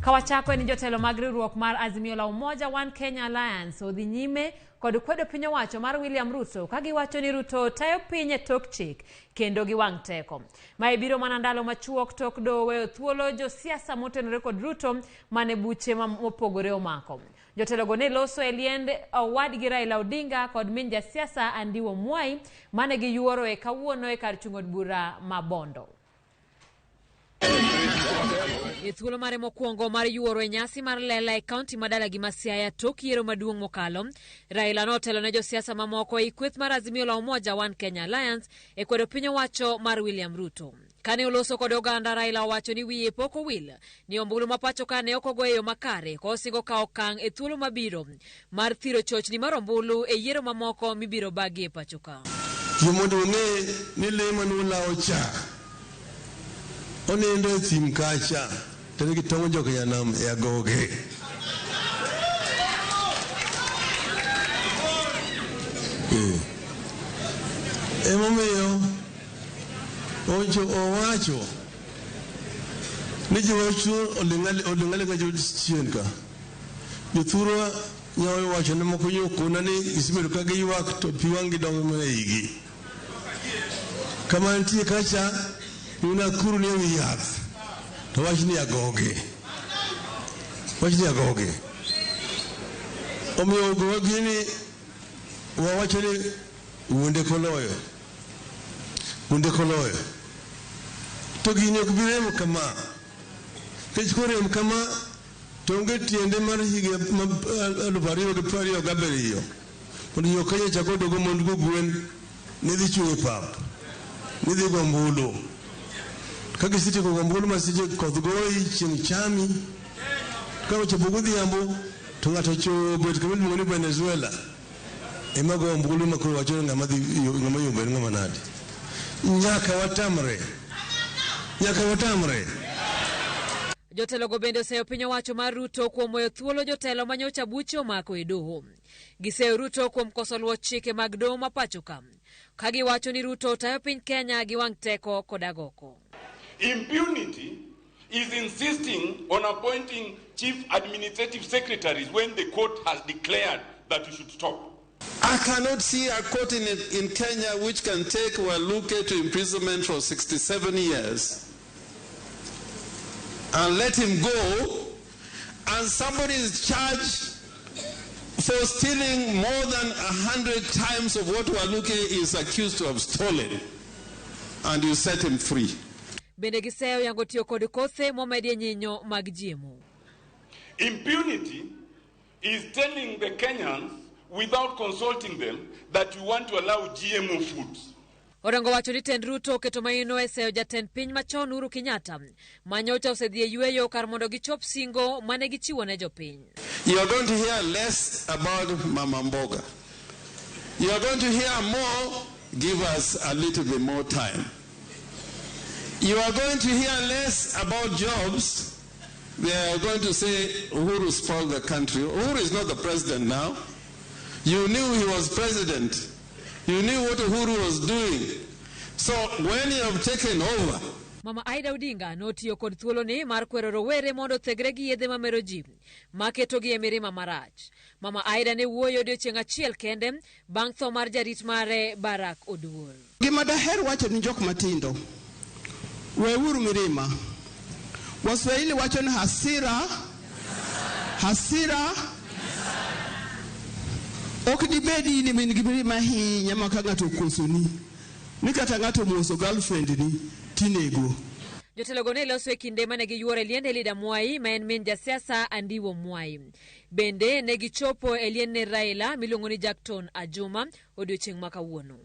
Ka wachako en jotelo mag riwruok mar Azimio la Umoja One Kenya Alliance odhi nyime kod kwedo piny owacho mar William Ruto ka giwacho ni Ruto tayo piny e tok chik kendo gi wang' teko. Mae biro mana ndalo machuok tok doho weyo thuolo josiasa motenore kod Ruto mane buche mopogore omako. Jotelogo ne loso e liend owadgi Raila Odinga kod min jasiasa Andiwo Mwai mane giyuoro e kawuono e kar chung' od bura ma Bondo. E thuolo mare mokwongo mar yuoro e nyasi mar lela e kaunti ma dalagi ma Siaya tok yiero maduong' mokalo, Raila notelo ne josiasa mamoko ei kweth mar Azimio la Umoja One Kenya Alliance e kwedo piny owacho mar William Ruto. Kane oloso kod oganda, Raila owacho ni wiye pok owil ni ombulu ma pacho ka ne ok ogo e yo makare kosingo kawo okang' e thuolo mabiro mar thiro chochni mar ombulu e yiero mamoko mibiro bagi e pacho ka. Yie mondo ung'e ni le mane ulawo cha onindo e thim kacha to ne gitong'o joka nyanam e agoge. Eh. Emomiyo ocho owacho ni jowacho oling' aling'a jo chien ka. Jothurwa nyawo wacho ne moko yokona ni gisebedo ka giywak to pi wang'gi dongo mana e igi. Kama nitie kacha ni Nakuru ni ewi yath to wach ni agoge. Wach ni agoge. Omiyo ogowa gini wawacho ni wuonde koloyo. Wuonde koloyo. To gini ok bi remo kama. Nikech korem kama to onge tiende mar higa 2027 mondo jo Kenya chak odog omond go gwen ni dhi chung' e pap ni dhi go ombulu. Ka gisetieko go ombulu ma seche koth goyi chieng' chami ka ochopo godhiambo to ng'ato obet kama iluongo ni Venezuela ema go ombulu ma koro wacho ni ng'ama dhi ng'ama yombo en ng'ama nade. Nyaka watamre. Nyaka watamre. Jotelogo bende oseyo piny owacho mar Ruto kuom weyo thuolo jotelo ma nyocha buche omako e doho. Giseyo Ruto kuom koso luwo chike mag doho ma pacho ka, ka giwacho ni Ruto tayo piny Kenya gi wang' teko kod agoko. Impunity is insisting on appointing chief administrative secretaries when the court has declared that you should stop. I cannot see a court in Kenya which can take Waluke to imprisonment for 67 years and let him go, and somebody is charged for stealing more than 100 times of what Waluke is accused to have stolen, and you set him free. Bende giseyo yango tiyo kod kothe momedie nyinyo mag GMO. Impunity is telling the Kenyans without consulting them that you want to allow GMO foods. Orengo wacho ni tend Ruto oketo maino e seyo jatend piny machon Uhuru Kenyatta ma nyocha osedhi e yueyo kar mondo gichop singo mane gichiwo ne jopiny. You are going to hear less about Mama Mboga. You are going to hear more. Give us a little bit more time. You are going to hear less about jobs. They are going to say Uhuru spoiled the country. Uhuru is not the president now. You knew he was president. You knew what Uhuru was doing. So when you have taken over, Mama Aida Odinga notiyo kod thuoloni mar kwero rowere mondo othegre gi yedhe mamero ji maketogi e mirima marach. Mama Aida ne wuoyo odiechieng' achiel kende bang' tho mar jarit mare Barack Oduor. Gima daher wacho ni jok matindo, weuru mirima. Waswahili wacho ni hasira, hasira ok dibedi ni in gi mirima ahinya ma ka ng'ato okosoni ni kata ng'ato omoso girlfriend ni tinego. Jotelogo ne loso e kinde mane giyuoro e liend Elida Mwai ma en min jasiasa Andiwo Mwai. Bende ne gichopo e liend ner Raila miluongo ni Jackton Ajuma odiochieng' ma kawuono.